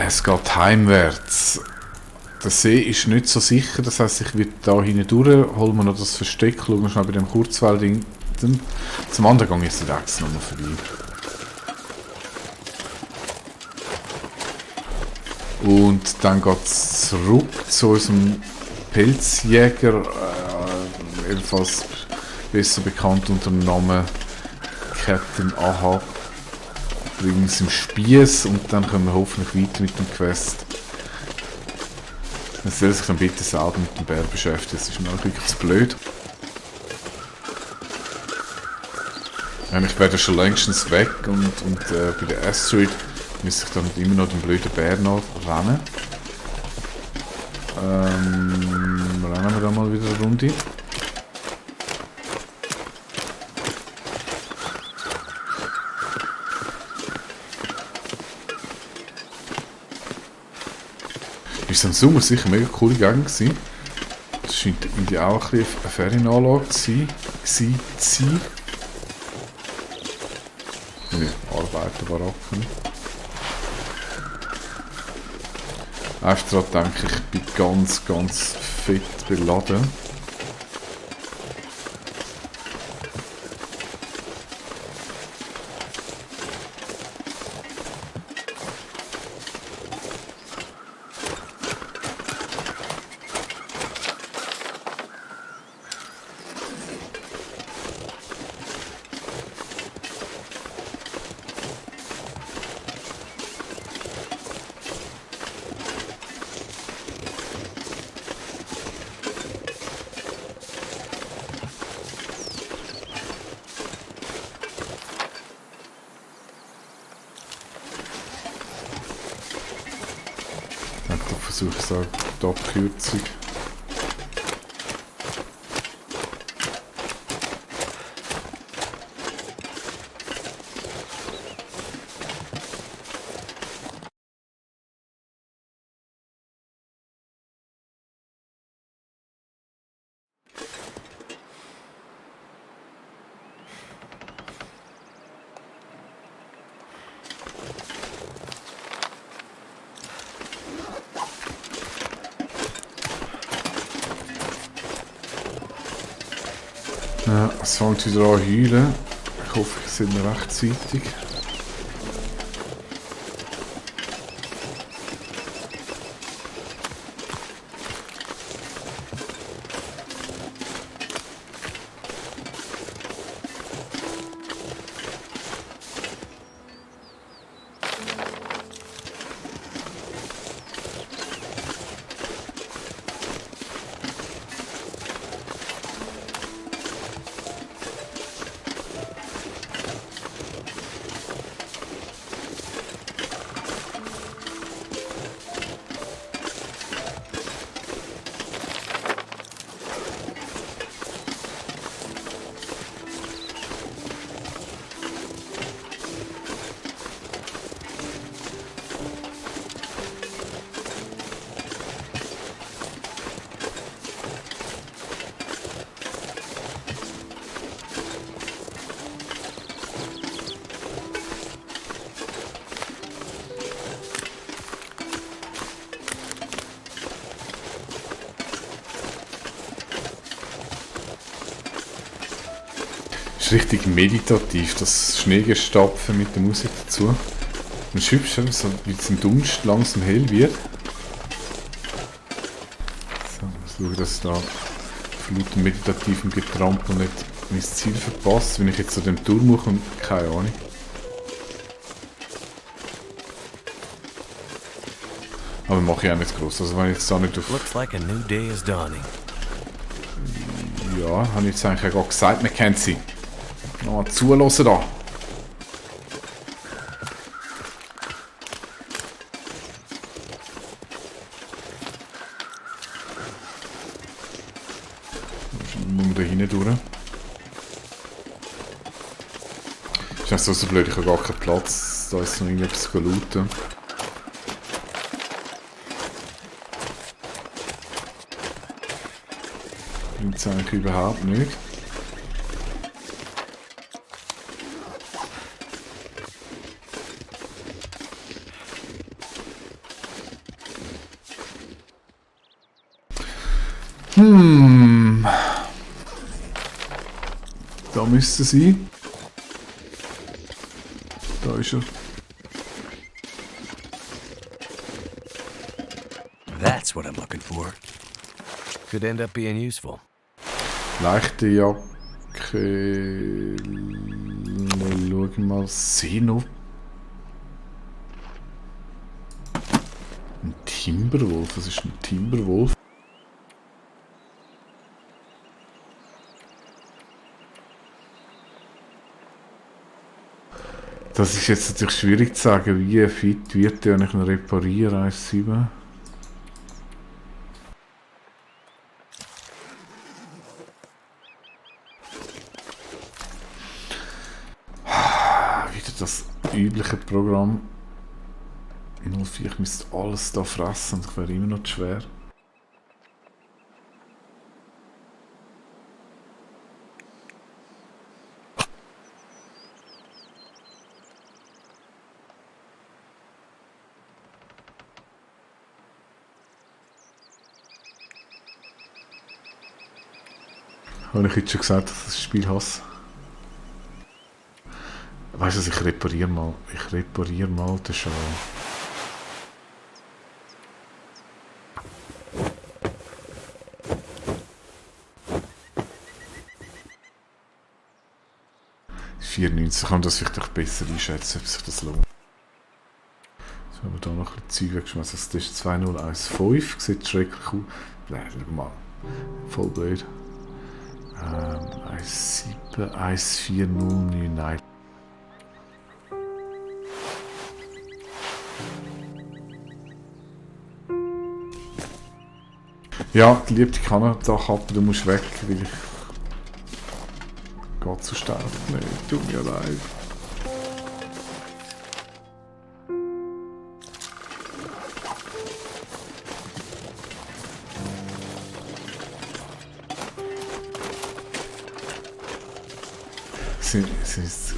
Es geht heimwärts. Der See ist nicht so sicher, das heisst, ich werde da hinten durch, holen wir noch das Versteck, schauen wir schnell bei dem Kurzwellding. Zum anderen Gang ist die Rex nochmal vorbei. Und dann geht es zurück zu unserem Pelzjäger, ebenfalls besser bekannt unter dem Namen Captain Ahab. Bringen uns im Spieß und dann können wir hoffentlich weiter mit dem Quest. Dann soll sich dann bitte selber mit dem Bär beschäftigen, das ist mir auch wirklich zu blöd. Ich werde schon längstens weg und bei der Asteroid muss ich dann immer noch den blöden Bär noch rennen. Rennen wir da mal wieder eine Runde. Ist im Sommer sicher eine mega coole Gegend gewesen. Das scheint irgendwie auch ein bisschen eine Ferienanlage zu sein. Ne, Arbeiterbaracken. Einfach daran denke ich, bin ganz fett beladen. Da versuche ich so die Abkürzung. Ja, es fängt wieder an zu heulen. Ich hoffe, ich sind rechtzeitig. Es ist richtig meditativ, das Schneegestapfen mit der Musik dazu. Man schüpft schon, so, wie es im Dunst langsam hell wird. So, versuche das da von lauter meditativem Getrampel nicht mein Ziel verpasst. Wenn ich jetzt so den Turm mache und keine Ahnung. Aber mache ich auch nicht groß. Also wenn ich jetzt da nicht auf... Looks like a new day is dawning. Ja, habe ich jetzt eigentlich auch gesagt, man kennt sie. Nochmal zulassen da. Nur da hinten durch. Ist nicht so blöd, ich habe gar keinen Platz. Da ist noch irgendetwas zu looten. Bringt es eigentlich überhaupt nicht. Da müsste sie. Da ist er. That's what I'm looking for. Could end up being useful. Leichte Jacke. Schauen wir mal. Seno. Ein Timberwolf. Was ist ein Timberwolf? Das ist jetzt natürlich schwierig zu sagen, wie fit wird der, wenn ich ihn repariere. 1,7. Wieder das übliche Programm. 04, ich müsste alles da fressen und ich wäre immer noch zu schwer. Habe ich jetzt schon gesagt, dass ich das Spiel hasse? Weißt du, ich repariere mal. Ich repariere mal den Schal. Ich kann das vielleicht auch besser einschätzen, ob sich das lohnt. Jetzt haben wir da noch ein bisschen Zeug weggeschmissen. Das ist 2015, sieht schrecklich aus. Schau mal. Voll blöd. 1,7, 1,4099. Ja, geliebte Kanada-Kappe, du musst weg, weil ich... Geht zu stark. Nein, tut mir leid.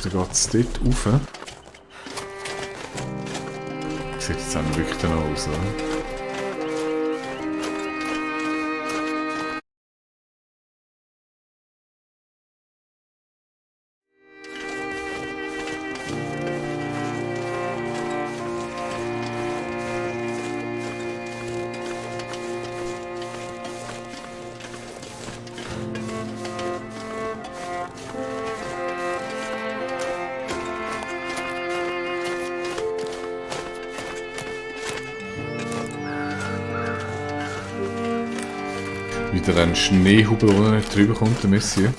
Da geht es dort rauf. Sieht jetzt auch wirklich dann aus, oder? Wieder ein Schneehubel, der nicht drüber kommt, der Monsieur.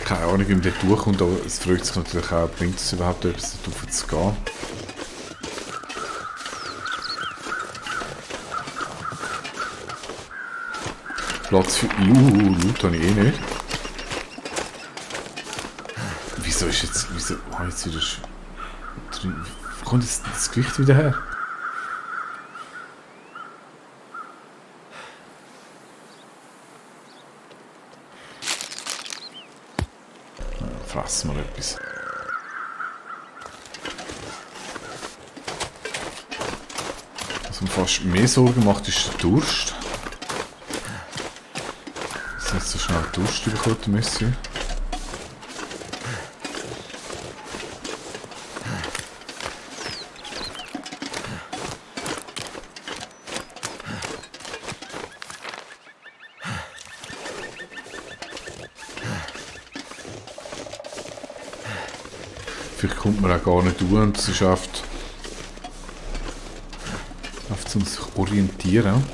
Keine Ahnung, wie man dort durchkommt, aber es freut sich natürlich auch, bringt es überhaupt etwas, dort rauf zu gehen. Platz für... Loot habe ich eh nicht. Wieso ist jetzt... Wieso... Oh, jetzt wieder... Wo kommt jetzt das Gewicht wieder her? Fressen wir etwas. Was mir fast mehr Sorgen macht, ist der Durst. Dass nicht so schnell Durst überkommt, Monsieur. Vielleicht kommt man auch gar nicht durch und es schafft zum sich orientieren.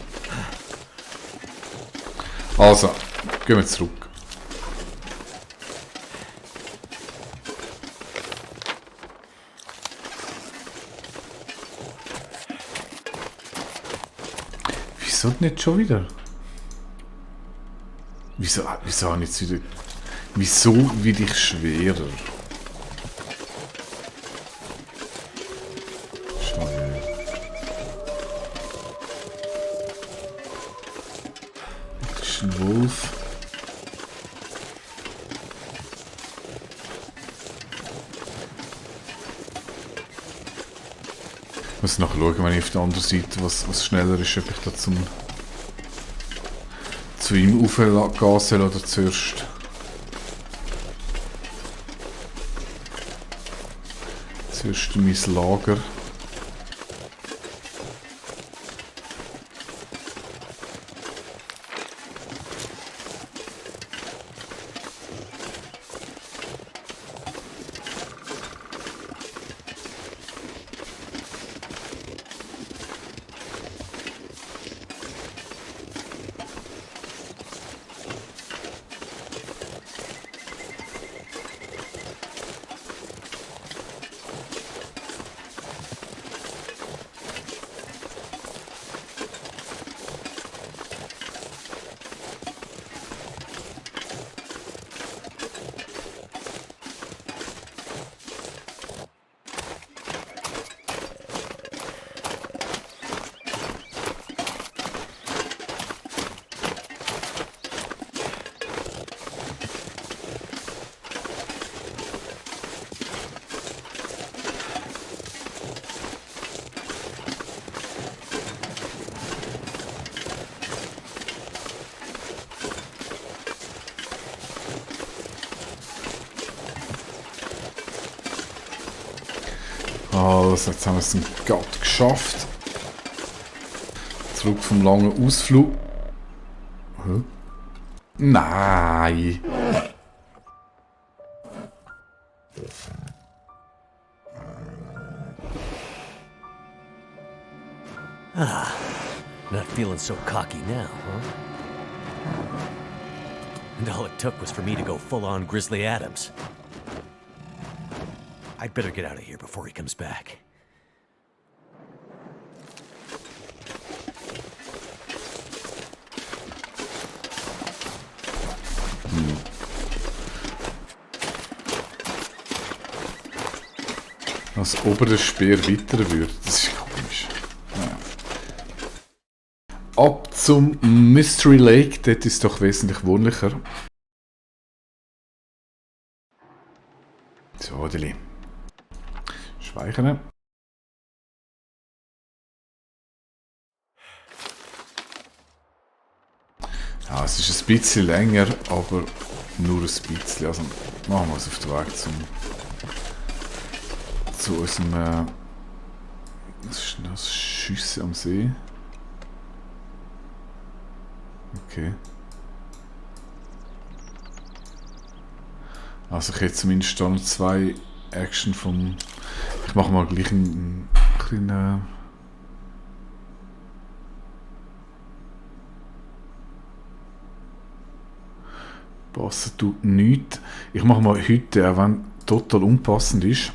Also, gehen wir zurück. Wieso nicht schon wieder? Wieso habe ich jetzt wieder... Wieso will ich schwerer? Wolf. muss nachher schauen, wenn ich auf der anderen Seite was schneller ist, ob ich da zu ihm aufgehen soll oder zuerst. Zuerst in mein Lager. Also, jetzt haben wir es gerade geschafft. Zurück vom langen Ausflug. Hä? Nein! Not feeling so cocky now, huh? And all it took was for me to go full-on Grizzly Adams. I'd better get out of here before he comes back. Als ob der Speer weiter wird. Das ist komisch. Naja. Ab zum Mystery Lake. Dort ist es doch wesentlich wohnlicher. So, Deli. Speichern. Ja, es ist ein bisschen länger, aber nur ein bisschen. Also machen wir es auf den Weg zu unserem was ist denn das? Schüsse am See. Okay. Also ich hätte zumindest da noch 2 Action vom... Ich mache mal gleich einen kleinen... Passen tut nichts. Ich mache mal heute, auch wenn total unpassend ist.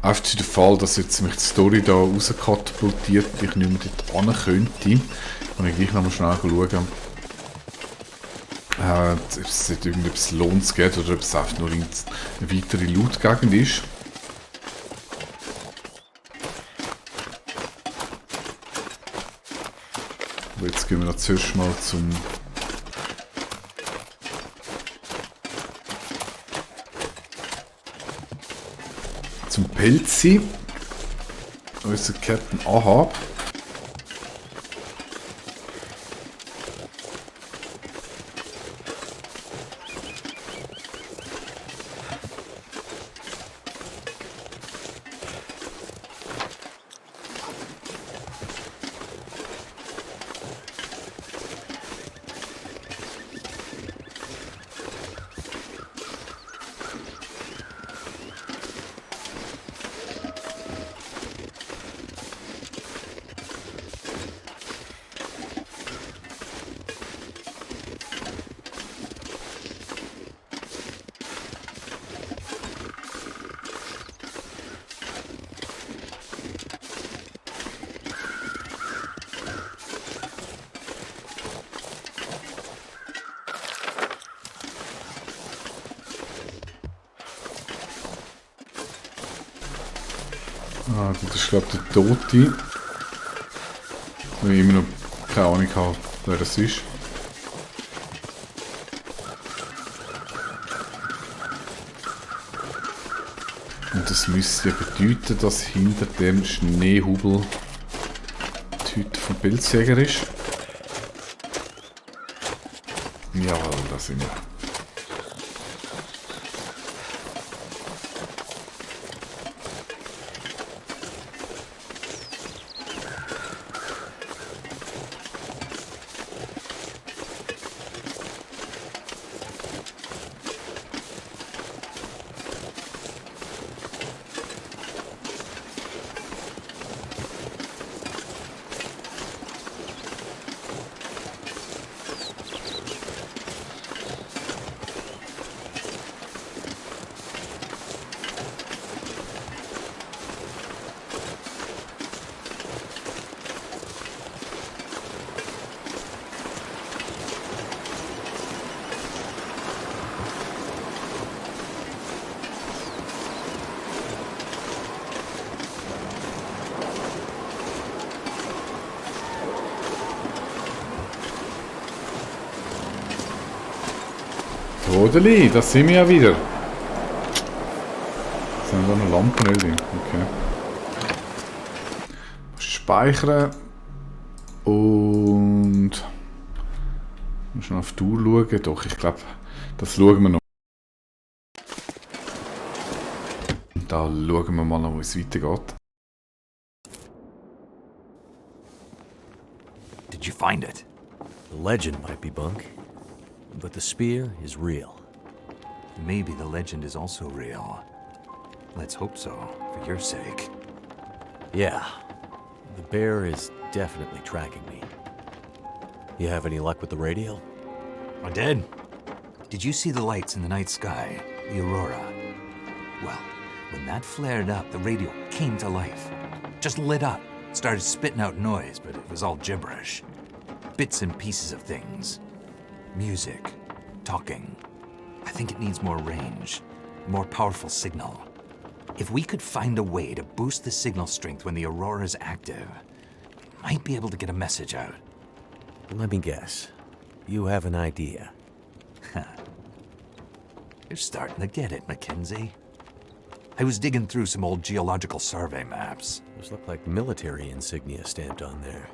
Einfach für den Fall, dass jetzt mich die Story da rauskatapultiert, ich nicht mehr dort hin könnte. Und ich gleich noch mal schnell schauen, ob es nicht irgendetwas Lohns geht oder ob es einfach nur eine weitere Loot-Gegend ist. Aber jetzt gehen wir noch zuerst mal zum Pelzi, unser Captain Ahab. Ah, das ist glaube ich der Tote. Weil ich immer noch keine Ahnung habe, wer das ist. Und das müsste ja bedeuten, dass hinter dem Schneehubel die Hütte vom Pilzjäger ist. Jawohl, da sind wir. Todeli, da sind wir ja wieder. Sind da noch Lampen drin? Okay. Speichern. Und... muss noch auf die Uhr schauen. Doch, ich glaube, das schauen wir noch. Da schauen wir mal noch, wo es weitergeht. Did you find it? The legend might be bunk, but the spear is real. Maybe the legend is also real. Let's hope so, for your sake. Yeah, the bear is definitely tracking me. You have any luck with the radio? I did. Did you see the lights in the night sky? The aurora? Well, when that flared up, the radio came to life. Just lit up. Started spitting out noise, but it was all gibberish. Bits and pieces of things. Music. Talking. I think it needs more range. More powerful signal. If we could find a way to boost the signal strength when the aurora is active, might be able to get a message out. Let me guess. You have an idea. You're starting to get it, Mackenzie. I was digging through some old geological survey maps. Those look like military insignia stamped on there.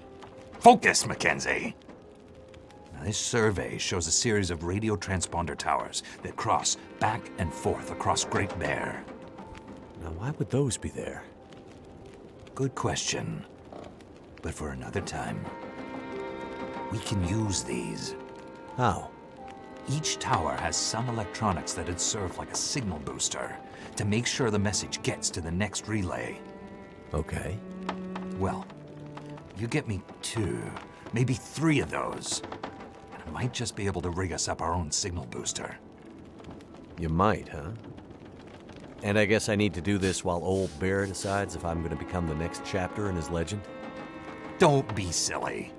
Focus, Mackenzie! Now, this survey shows a series of radio transponder towers that cross back and forth across Great Bear. Now, why would those be there? Good question. But for another time. We can use these. How? Each tower has some electronics that'd serve like a signal booster to make sure the message gets to the next relay. Okay. Well, you get me 2, maybe 3 of those, and I might just be able to rig us up our own signal booster. You might, huh? And I guess I need to do this while Old Bear decides if I'm going to become the next chapter in his legend? Don't be silly.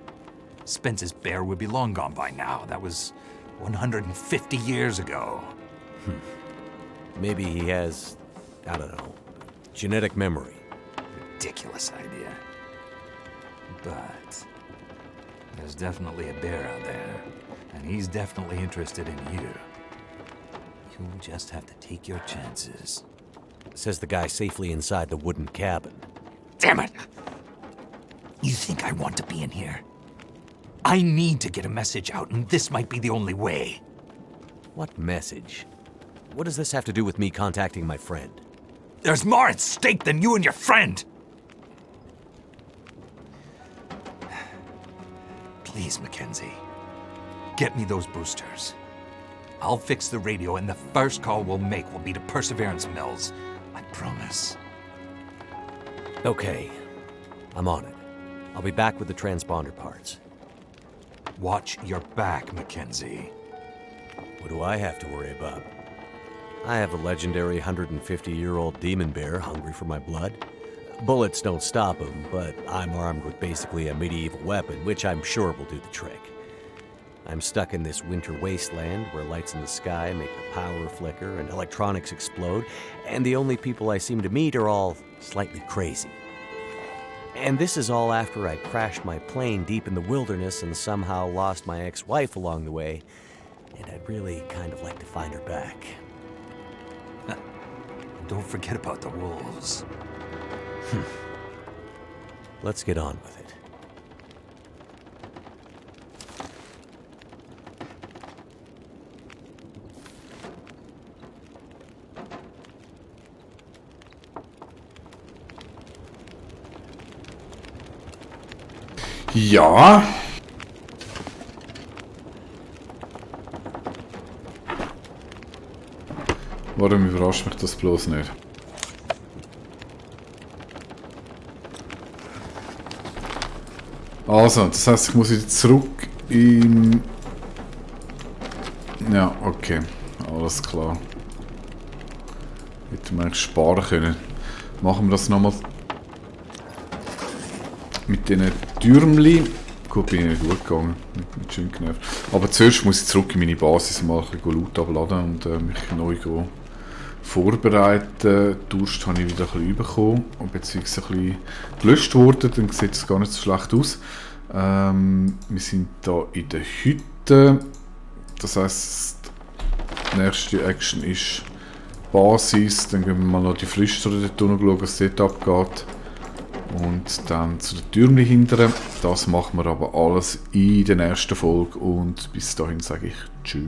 Spence's bear would be long gone by now. That was 150 years ago. Maybe he has, I don't know, genetic memory. Ridiculous idea. But there's definitely a bear out there, and he's definitely interested in you. You'll just have to take your chances. Says the guy safely inside the wooden cabin. Damn it! You think I want to be in here? I need to get a message out, and this might be the only way. What message? What does this have to do with me contacting my friend? There's more at stake than you and your friend! Please, Mackenzie. Get me those boosters. I'll fix the radio, and the first call we'll make will be to Perseverance Mills. I promise. Okay. I'm on it. I'll be back with the transponder parts. Watch your back, Mackenzie. What do I have to worry about? I have a legendary 150-year-old demon bear hungry for my blood. Bullets don't stop him, but I'm armed with basically a medieval weapon, which I'm sure will do the trick. I'm stuck in this winter wasteland where lights in the sky make the power flicker and electronics explode, and the only people I seem to meet are all slightly crazy. And this is all after I crashed my plane deep in the wilderness and somehow lost my ex-wife along the way, and I'd really kind of like to find her back. don't forget about the wolves. Let's get on with it. Ja. Warum überrascht mich das bloß nicht? Also, das heißt, ich muss wieder zurück in... Ja, okay. Alles klar. Hätte man eigentlich sparen können. Machen wir das nochmal mit diesen Türmli. Gut, bin ich nicht durchgegangen. Nicht schön genervt. Aber zuerst muss ich zurück in meine Basis mal ein bisschen Loot abladen und mich neu vorbereiten. Durst habe ich wieder ein bisschen bekommen, beziehungsweise ein bisschen gelöscht worden. Dann sieht es gar nicht so schlecht aus. Wir sind hier in der Hütte. Das heisst, die nächste Action ist Basis. Dann gehen wir mal noch die Flüsterer dort schauen, was dort abgeht. Und dann zu den Türen hinteren. Das machen wir aber alles in der nächsten Folge. Und bis dahin sage ich Tschüss.